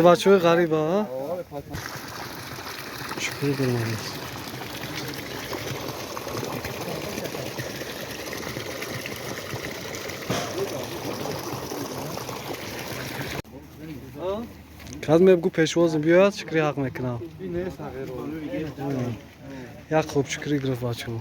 Бачаҳои ғариба, шукрӣ даромадааст. Кад мебгӯ, пешвозм биёяд, шукри ҳақ мекунам. Як хуб шукрӣ гирифт бачаҳо.